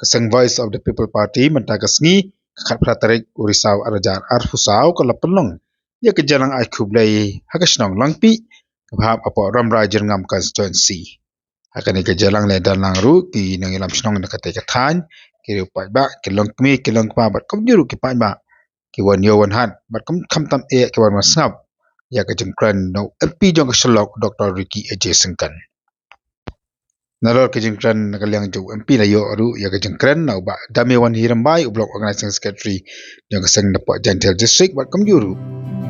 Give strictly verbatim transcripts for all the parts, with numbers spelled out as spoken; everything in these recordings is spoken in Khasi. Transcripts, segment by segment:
Ka seng Voice of the People Party mynta ka sngi, ka khatphra tarik u Risaw arhajar arphew saw, ka la pynlong ïa ka jingïalang ai khublei ha ka shnong Langpih, kaba hap hapoh Rambrai Jyrngam constituency. Ha kane ka jingïalang la don lang ruh ki nongïalam shnong na katei ka thaiñ, ki riew paidbah, ki longkmie, ki longkpa bad kumjuh ruh ki paidbah, ki wan ïew wan hat bad kum khamtam eh ki wan wan sngap ïa ka jingkren na u M P jong ka Shillong, Doctor Ricky A J Syngkon. Nalor ka jingkren na ka liang jong u M P, la ïoh ruh ïa ka jingkren na u Bah Damewan Hirambai, u Block Organizing Secretary jong ka seng napoh Jaintia Hills District, bad kumjuh ruh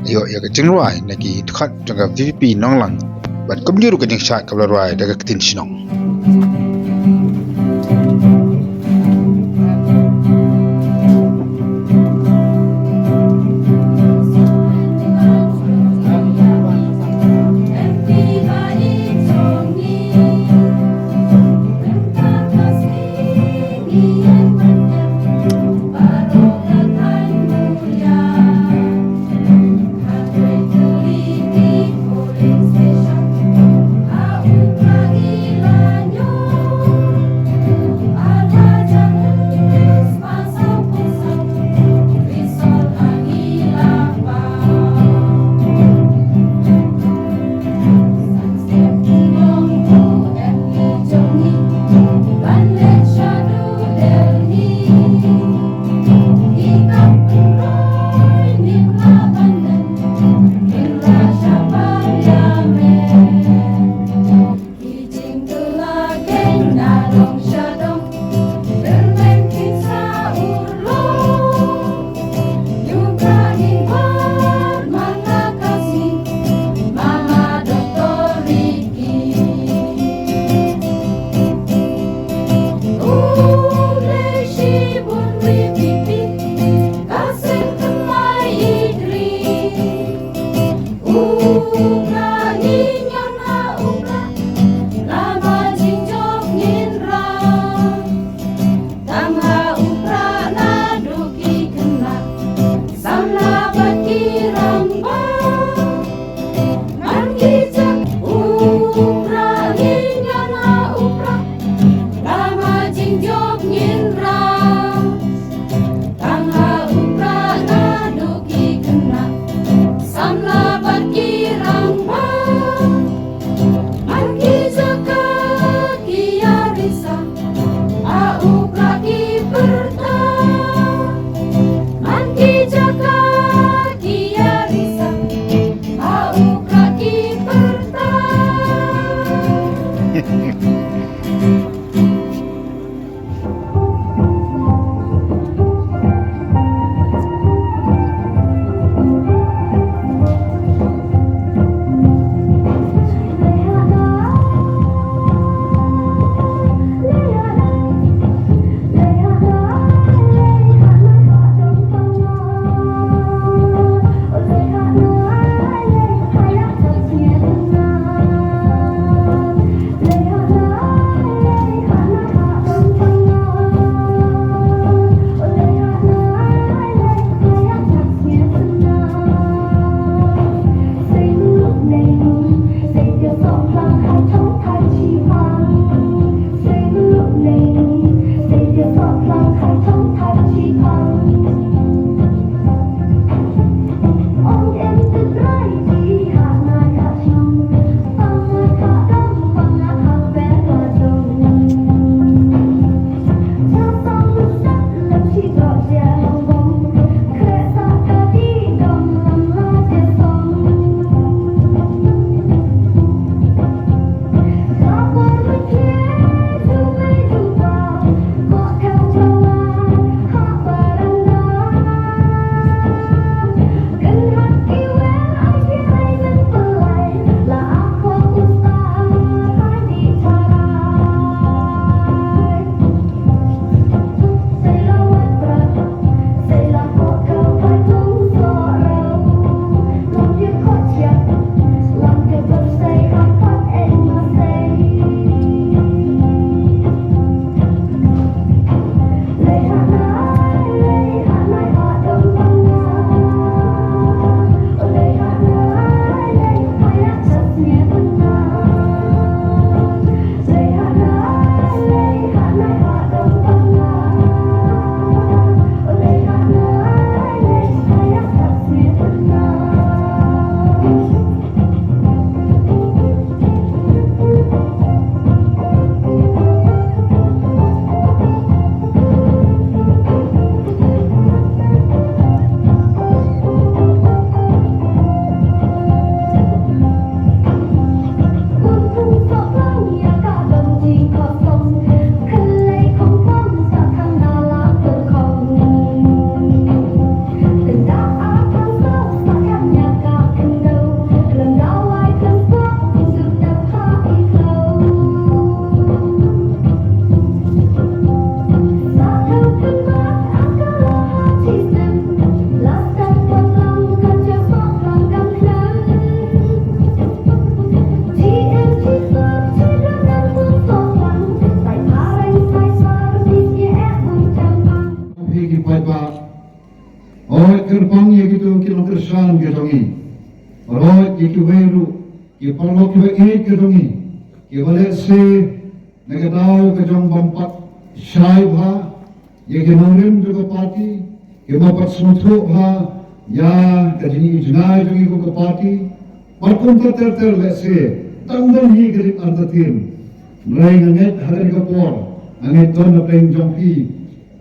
la ïoh ïa ka jingrwai na ki dkhot jong ka V P P Nonglang, bad kumjuh ruh ka jingshad kaba la rwai da ka ktien shnong. Tang ha u Prah naduh ki khynnah, samla bad ki rangbah. Man ki jaka u Prah, ngin ïa ha u Prah, lama jingjop ngin rah. Tang ha u Prah naduh ki khynnah, samla bad ki rangbah. Man ki jaka ki ïa risa, ha u Prah ki pyrta. Man ki jaka ki ïa risa, ha u Prah ki pyrta. Baroh ïa kiwei ruh ki paralok kiba ïeit ka jong ngi, kiba lehse na ka daw ka jong bym pat shai bha ïa ki nongrim jong ka party, ki bym pat sngewthuh bha ïa ka jingïohi jngai jong ngi kum ka party. Bad kumta ter ter lehse dang don hi ka jingartatien. Hynrei nga ngeit ha kane ka por nga ngeit don na pdeng jong phi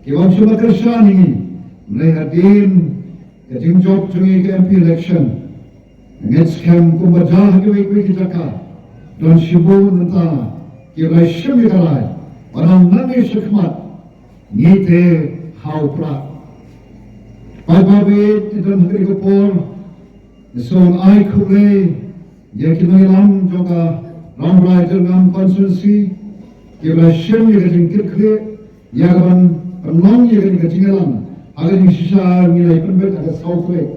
ki bym shym la kyrshan ïa ngi. Hynrei hadien ka jingjop jong ngi ka M P election, nga ngeit skhem kumba jia ha kiwei kiwei ki jaka, don shibun mynta kiba la shim ïa ka rai ba nang nangne shakhmat ngi te ha u prah. Paidbah ba ïeit, don ha kane ka por nga sngewbha ai khublei ïa ki nongïalam jong ka Rambrai Jyrngam constituency kiba la shim ïa ka jingkitkhlieh ïa ka ban pynlong ïa kane ka jingïalang ha ka jingshisha. Ngi la ïa pynbeit ha ka saw tarik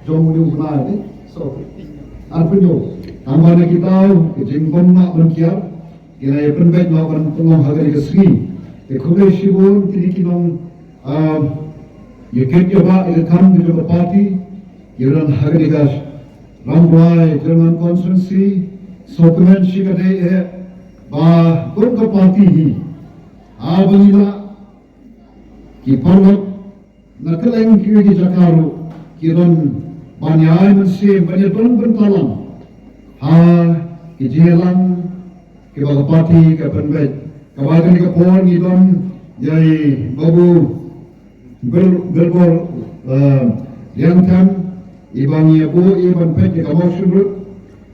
jong une u bnai, te saw tarik, arphew hynñiew. Tangba na ki daw ka jingbym lah ban kiar, ngi la ïa pynbeit noh ban pynlong ha kane ka sngi. Te khublei shibun kine ki nong, um, ïa kit ïa bah ïa ka kam ka jong ka party, ïa don ha kane ka Rambrai Jyrngam constituency. Sngewkmen shikatdei eh ba kum ka party hi, haba ngi lah, ki paralok na kylleng kiwei ki jaka ruh ki don ban ïai mynsiem, ban ïadon bynta lang ha ki jingïalang kiba ka party ka pynbeit. Kaba kane ka por ngi don ïa i Babu Bil-, Bilbor, eh, Liangthem, i ba ngi ïa buh i ban peit ïa ka Mawshynrut,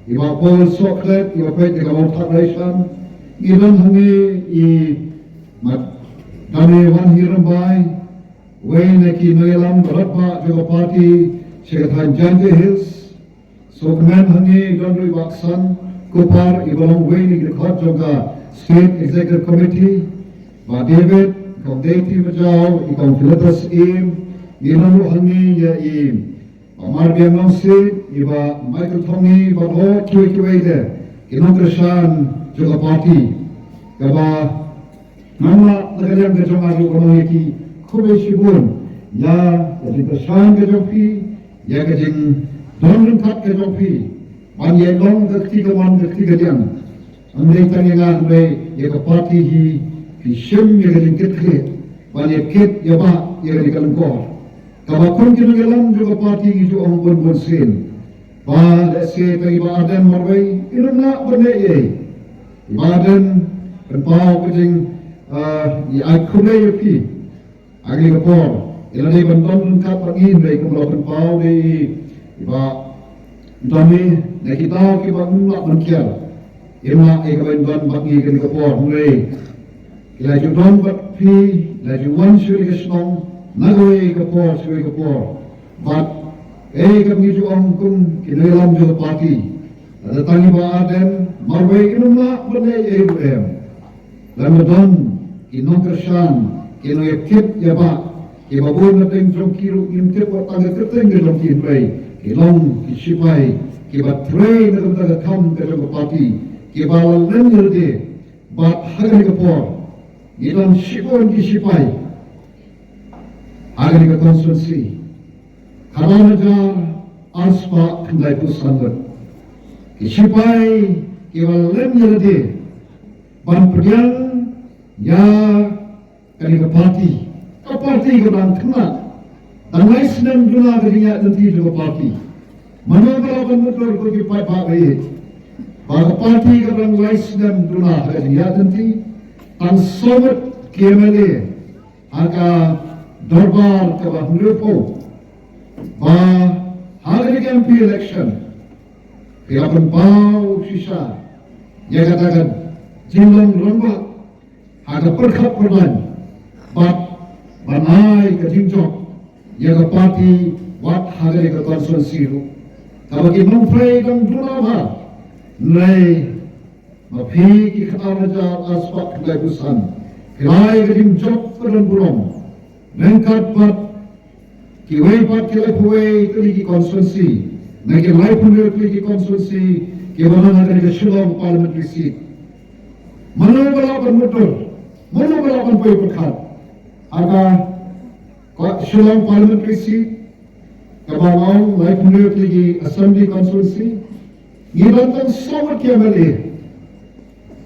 i Bah Paul Sohkhlet i ba peit ïa ka Mawthadraishan. Ngi don hangne i Madame Wanhee Rymbai, wei na ki nongïalam ba radbah jong ka party sha ka thaiñ Jaintia Hills. Sngewkmen hangne don ruh i Bah Ksan Kupar i ba long wei na ki dkhot jong ka State Executive Committee, Bah David, Kong Deiti Majaw, i Kong Philetus Syiem. Ngi don ruh hangne ïa i Bah Marbiang Nongsiej, i Bah Michael Thongni, bad kiwei kiwei de ki nongkyrshan jong ka party. Kaba nang lah na ka liang ka jong nga ruh ka long ïa ki khublei shibun ïa ka jingkyrshan ka jong phi, ïa ka jingdon ryngkat ka jong phi ban ïa long ka kti kamon ka kti kadiang. Ym dei tang ïa nga hynrei ïa ka party hi, phi shim ïa ka jingkitkhlieh ban ïa kit ïa bah ïa kane ka lyngkor. Kaba kum ki nongïalam jong ka party ngi ju ong bun bun sien ba lehse tang i Bah Ardent marwei in ym lah ban leh ei. I Bah Ardent, pynpaw ka jing, ah, ïa ai khublei ïa phi ha kane ka por. I la dei ban don ryngkat bad ngi hynrei kumba la pynpaw de i Bah Donny, na ki daw kiba ym lah ban kiar, im lah ïa ka ban don bad ngi ha kane ka por hynrei i la ju don bad phi, i la ju wan sha kane ka shnong na kawei ka por sha kawei ka por. Bad ei, kam ngi ju ong kum ki nongïalam jong ka party, lada tang i Bah Ardent marwei in ym lah ban leh ei ruh em. Lada don ki nongkyrshan, ki nongïakit ïa bah, kiba bun na pdeng jong ki ruh ngim tip wat tang ka kyrteng ka jong ki hynrei ki long ki shipai kiba trei na ka bynta ka kam ka jong ka party, kiba la len ïa lade. Bad ha kane ka por ngi don shibun ki shipai ha kane ka constituency, khadar hajar arspah khyndaiphew san ngut ki shipai kiba la len ïa lade ban pdiang ïa kane ka party. Ka party ka dang khynnah, dang lai snem duna ka jingïaid lynti jong ka party. Mano ba lah ban mutdur, ko ki paidbah ba ïeit, ba ka party ka dang lai snem duna ha ka jingïaid lynti. Tang saw ngut ki M L A ha ka dorbar kaba hynriewphew. Ba ha kane ka M P election phi la pynpaw shisha ïa kata ka jinglong rangbah ha ka pyrkhat pyrdaiñ bad ban ai ka jingjop ïa ka party wat ha kane ka constituency ruh. Kaba ki nongtrei dang duna bha, hynrei ma phi ki khadar hajar arspah khyndaiphew san, phi la ai ka jingjop ka don burom ryngkat bad kiwei pat ki laiphew wei tylli ki constituency na ki laiphew wei tylli ki constituency kiba don ha kane ka Shillong parliamentary seat. Mano ba lah ban mutdur, mano ba lah ban poi pyrkhat ha ka Shillong parliamentary seat? Kaba ong laiphew hynriew tylli ki assembly constituency, ngi don tang saw ngut ki M L A.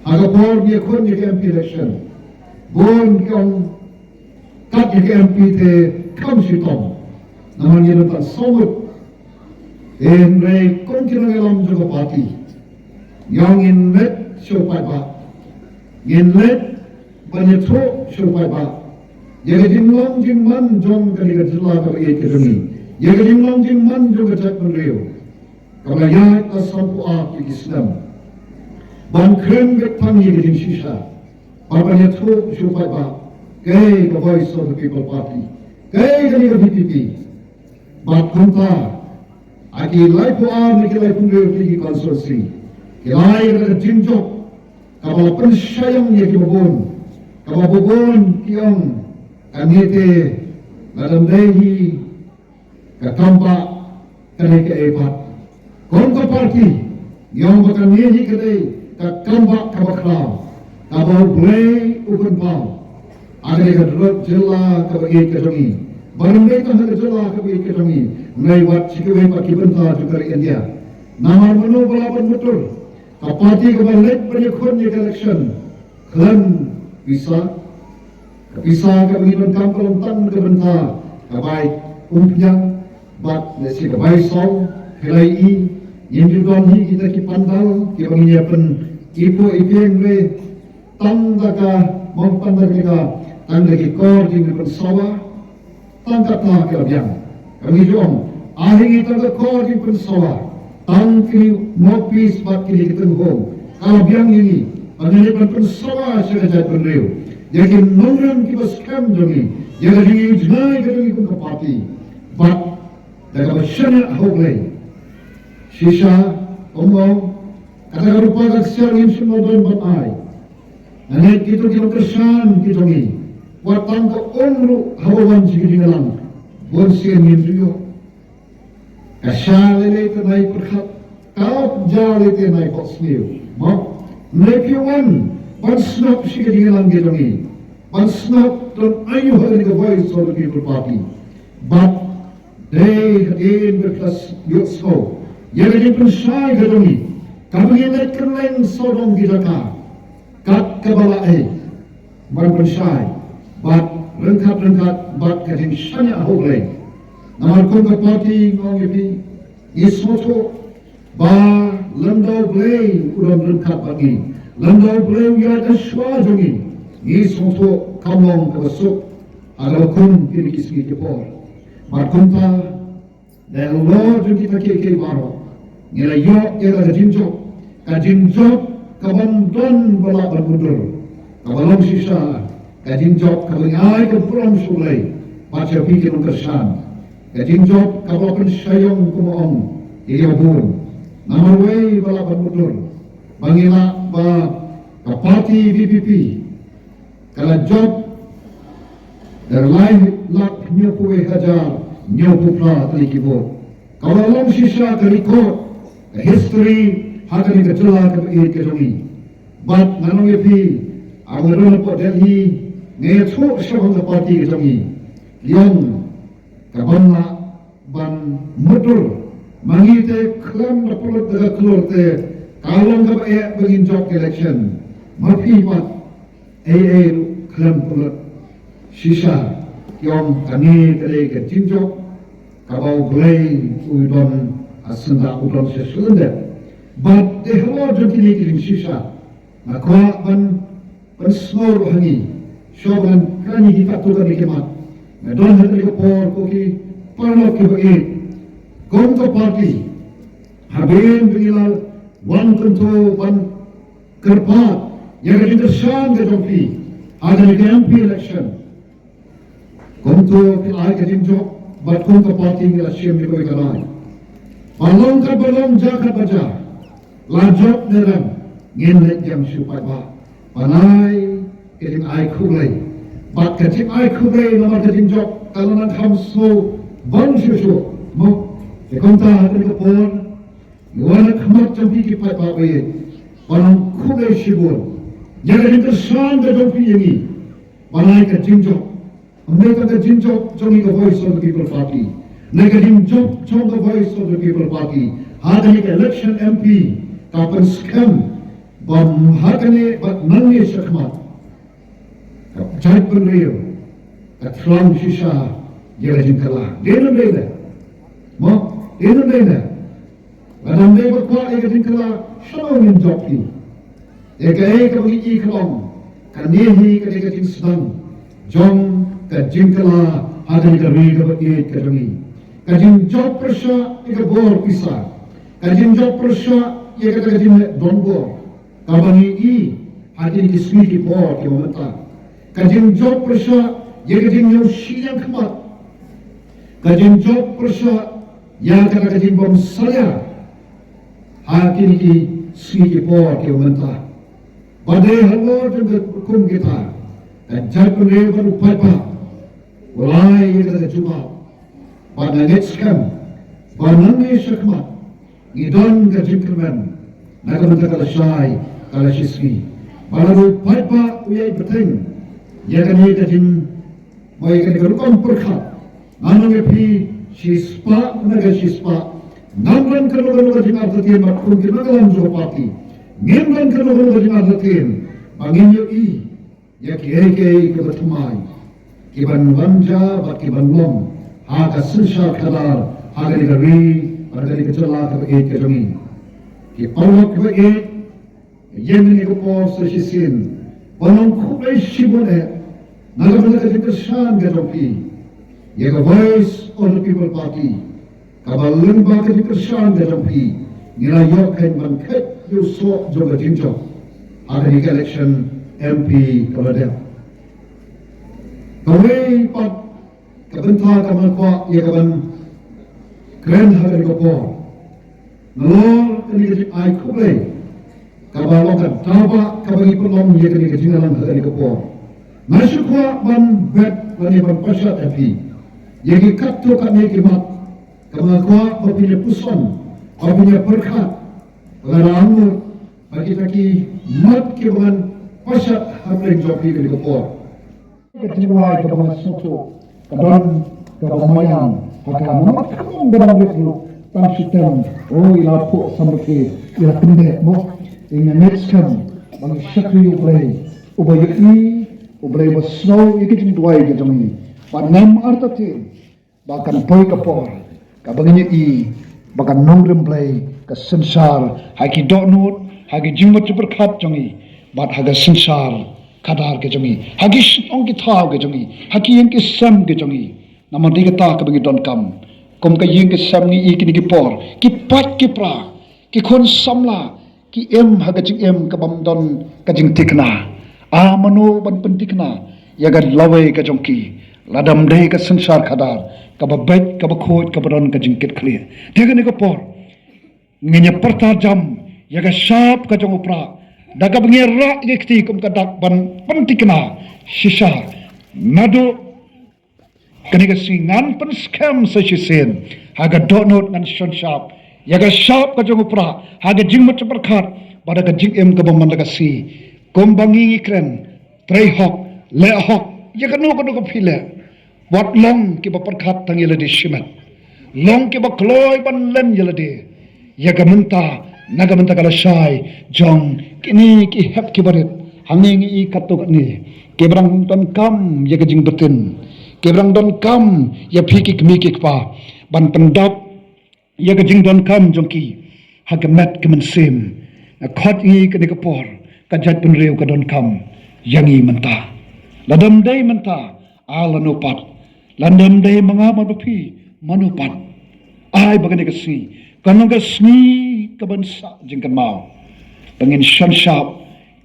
Ha ka por ba ïakhun ïa ka M P election, bun ki ong kat ïa ka M P te kam shitom. Namar ngi don tang saw ngut. Hynrei kum ki nongïalam jong ka party, ngi ong ngin leit sha u paidbah, ngin leit ban ïathuh sha u paidbah ïa ka jinglong jingman jong kane ka jylla kaba ïeit ka jong ngi, ïa ka jinglong jingman jong ka jaitbynriew kaba la ïaid la sanphew ar tylli ki snem. Ban kren beit tang ïa ka jingshisha bad ban ïathuh sha u paidbah kaei ka Voice of the People Party, kaei kane ka V P P. Bad kumta, ha ki laiphew ar ne ki laiphew hynriew tylli ki constituency, ki la ïa ka jingjop kaba la pynshai ïa kiba bun, kaba bun ki ong kane te la dang dei hi ka kam ba kane kaei pat. Kum ka party, ngi ong ba kane hi ka dei ka kam ba kaba khraw kaba U Blei u pynpaw ha kane ka jylla kaba ïeit ka jong ngi, bad ym dei tang ha ka jylla kaba ïeit ka jong ngi, hynrei wat sha kiwei pat ki bynta jong ka ri India. Namar mano ba lah ban mutdur? Ka party kaba leit ban ïakhun ïa ka election khlem pisa. Ka pisa kaba ngi donkam ka long tang na ka bynta ka bai umphniang bad lehse ka bai song. Hynrei ngin ju don hi kita ki pandal kiba ngin ïa pynipoh ipieng re tang da ka, mo, tang da ka, tang da ki kor jingpynsawa. Tang kata ka la biang. Ka ngi ju ong, ha ngi tang ka kor jingpynsawa, tang kine mouthpiece bad kine ki tynghong, ka la biang ïa ngi ba ngin leit ban pynsawa sha ka jaitbynriew, ïa ki nongrim kiba skhem jong ngi, ïa ka jingïohi jngai ka jong ngi kum ka party. Bad da kaba shaniah ha U Blei, shisha, ong ong, kata ka rupa ka ksiar ngim shym la don ban ai. Nangta kito ki nongkyrshan ki jong ngi, wat tang ka um ruh haba wan sha ki jingïalang, bun sien ngim ju ïoh. Ka shah lei lei te nai pyrkhat, ka ja lei te nai phohsniew. Mo, nai phi wan ban sngap sha ki jingïalang ki jong ngi, ban sngap don aïu ha kane ka Voice of the People Party. Bad dei hadien ba phi la ïohsngew ïa ka jingpynshai ka jong ngi, kaba ngi leit kylleng sawdong ki jaka kat kaba la ei ban pynshai bad ryngkat ryngkat bad ka jingshaniah ha U Blei. Namar kum ka party, nga ong ïa phi, ngi sngewthuh ba lymda U Blei u don ryngkat bad ngi, lymda U Blei u ïaid ha shuwa jong ngi, ngi sngewthuh kam long kaba suk ha kaba kum kine ki sngi ki por. Bad kumta, da ka lor jong kita kiei kiei baroh, ngi la ïoh ïa ka jingjop, ka jingjop kaban don ba lah ban mutdur, kaba long shisha ka jingjop kaba ngi ai ka burom sha U Blei bad sha phi ki nongkyrshan. Ka jingjop kaba la pynshai ïong, kumba ong ïa kiba bun, namar wei ba lah ban mutdur, ba ngi lah ba ka party V P P ka la jop da lai lak hynñiewphew wei hajar hynñiewphew phra tylli ki vote. Kaba long shisha ka record, ka history ha kane ka jylla kaba ïeit ka jong ngi. Bad ngan ong ïa phi, haba nga don hapoh Delhi, nga ïathuh shaphang ka party ka jong ngi, ïong, kaban lah ban mutdur. Ma ngi te khlem da pynlut da ka klur te ka long kaba eh ba ngin jop ka election. Ma phi pat, ei ei ruh khlem pynlut. Shisha, ki ong kane ka dei ka jingjop kaba U Blei u don ha syndah, u don sha shlem dep. Bad dei halor jong kine ki jingshisha nga kwah ban pynsngew ruh ha ngi, shuwa ban kren ïa ki katto katne ki mat. Nga don ha kane ka por, ko ki paralok kiba ïeit, kum ka party, hadien ba ngi la wan kumto ban kyrpad ïa ka jingkyrshan ka jong phi ha kane ka M P election, kumto phi la ai ka jingjop, bad kum ka party ngi la shim ïa kawei ka rai, ba long katba long, jia katba jia, la jop ne rem, ngin leit ïeng sha u paidbah ban ai ka jingai khublei. Bad ka jingai khublei namar ka jingjop ka la nang kham sngewbha shuh shuh, mo. Te kumta ha kane ka por, ngi wan ha khmat jong phi ki paidbah ba ïeit ban ong khublei shibun ïa ka jingkyrshan ka jong phi ïa ngi ban ai ka jingjop. Ym dei tang ka jingjop jong ngi ka Voice of the People Party, Na ka jingjop jong ka Voice of the People Party ha kane ka election M P, ka pynskhem ba ha kane bad nangne shakhmat ka jaitbynriew ka thrang shisha ïa ka jingkylla. Dei ne ym dei ne? Mo, dei ne ym dei ne? Lada ym dei ba kwah ïa ka jingkylla, shano ngin jop hi? Ïa kaei kaba ngi i ka long, kane hi ka dei ka jingsdang jong ka jingkylla ha kane ka ri kaba ïeit ka jong ngi. Ka jingjop pyrshah ïa ka bor pisa, ka jingjop pyrshah ïa kata ka jingleh donbor kaba ngi i ha kine ki sngi ki por kiba mynta. Ka jingjop pyrshah ïa ka jingïohi ïeng khmat, ka jingjop pyrshah ïa kata ka jingbym salia ha kine ki sngi ki por kiba mynta. Ba dei halor jong ka kum kita, ka jaitbynriew bad u paidbah u la ai ïa kata ka jubab. Bad nga ngeit skhem ba nangne shakhmat ngi don ka jingkyrmen na ka bynta ka lashai ka lashisngi. Ba lada u paidbah u ïai bteng ïa kane ka jing Mo ïa kane ka rukom pyrkhat, nga ong ïa phi, shispah na ka shispah, ngam don kano kano ka jingartatien bad kum ki nongïalam jong ka party. Ngim don kano kano ka jingartatien ba ngin ïohi ïa kiei kiei kiba thymmai, kiban wan jia bad kiban long ha ka synshar khadar ha kane ka ri, ha kane ka jylla kaba ïeit ka jong ngi. Ki paralok kiba ïeit, ïa kane ka por sa shisien, ban ong khublei shibun eh na ka bynta ka jingkyrshan ka jong phi ïa ka Voice of the People Party. Kaba lyngba ka jingkyrshan ka jong phi, ngi la ïoh kein ban kheit ïa u soh jong ka jingjop ha kane ka election M P kaba la dep. Kawei pat ka bynta kaba nga kwah ïa kaban kren ha kane ka por, nalor kane ka jingai khublei kaba long ka daw ba kaba ngi pynlong ïa kane ka jingïalang ha kane ka por, nga shu kwah ban bet lane ban pashat ïa phi ïa ki katto katne ki mat kaba nga kwah ba phin ïa puson, ba phin ïa pyrkhat, lada angnud ba kita ki mat kiba ngan pashat ha pdeng jong phi kane ka por. Ka jingduwai kaba nga sngewthuh ka don kaba maian ha ka, namar ka long ba dang rit ruh tang shitem. O, i la phuh samrkhie, i la kyndit mo. Nga ngeit skhem ba ngi shakri U Blei uba ïohi, U Blei uba sngew ïa ka jingduwai ka jong ngi. Bad ngam artatien ba kan poi ka por kaba ngin ïohi ba ka nongrim Blei ka synshar ha ki dohnud, ha ki jingmut jingpyrkhat jong ngi, bad ha ka synshar khadar ka jong ngi, ha ki shnong ki thaw ka jong ngi, ha ki ïing ki sem ka jong ngi. Namar dei kata kaba ngi donkam. Kum ka ïing ka sem ngi ïohi kine ki por, ki pait ki pra, ki khun samla ki im ha ka jingim kabym don ka jingthikna. A mano ban pynthikna ïa ka lawei ka jong ki, lada ym dei ka synshar khadar kaba beit, kaba khuid, kaba don ka jingkitkhlieh? Te kane ka por ngin ïa pyrta jam ïa ka shap ka jong u Prah da kaba ngi rah ïa ka kti kum ka dak ban pynthikna shisha. Naduh kane ka sngi ngan pynskhem sa shisien, ha ka dohnud ngan shon shap ïa ka shap ka jong u Prah ha ka jingmut jingpyrkhat bad ha ka jingim kaba man la ka sngi. Kumba ngi ngi kren, trei hok, leh hok ïa kano kano kaba phi leh. Wat long kiba pyrkhat tang ïa lade shimet, long kiba kloi ban len ïa lade. Ïa ka mynta, na ka mynta ka lashai jong kine ki hep kiba rit, hangne ngi i katto katne kiba dang donkam ïa ka jingbtin, kiba dang donkam ïa phi ki kmie ki kpa ban pyndap ïa ka jingdonkam jong ki ha ka met ka mynsiem. Nga khot ïa ngi kane ka por, ka jaitbynriew ka donkam ïa ngi mynta. Lada ym dei mynta, a lano pat? Lada ym dei ma nga bad ma phi, mano pat? Ai ba kane ka sngi kan long ka sngi kaban sah jingkynmaw, ba ngin shon shap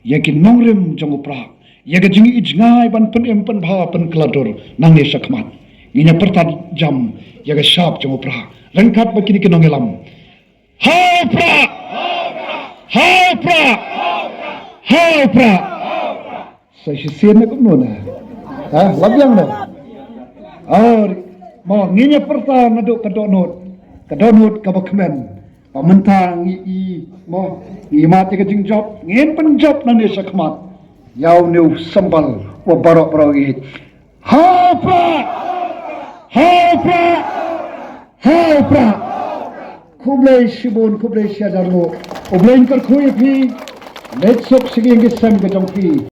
ïa ki nongrim jong u Prah, ïa ka jingïohi jngai ban pynim pynbha pynkylla dur nangne shakhmat. Ngin ïa pyrta jam ïa ka shap jong u Prah ryngkat bad kine ki nongïalam. Ha u Prah! Ha u Prah! Ha u Prah! Sa shisien na kumno na? Ha, la biang na? Ar, mo, ngin ïa pyrta naduh ka dohnud, ka dohnud kaba kmen. Ba mynta ngi i, mo, ngi mad ïa ka jingjop, ngin pynjop nangne shakhmat ïa une u symbol uba baroh baroh ïeit. Ha u Prah! Ha u Prah! Prah. Khublei shibun, khublei shihajar nguh. U Blei un kyrkhu ïa phi. Leit suk sha ki ïing ki sem ka jong phi.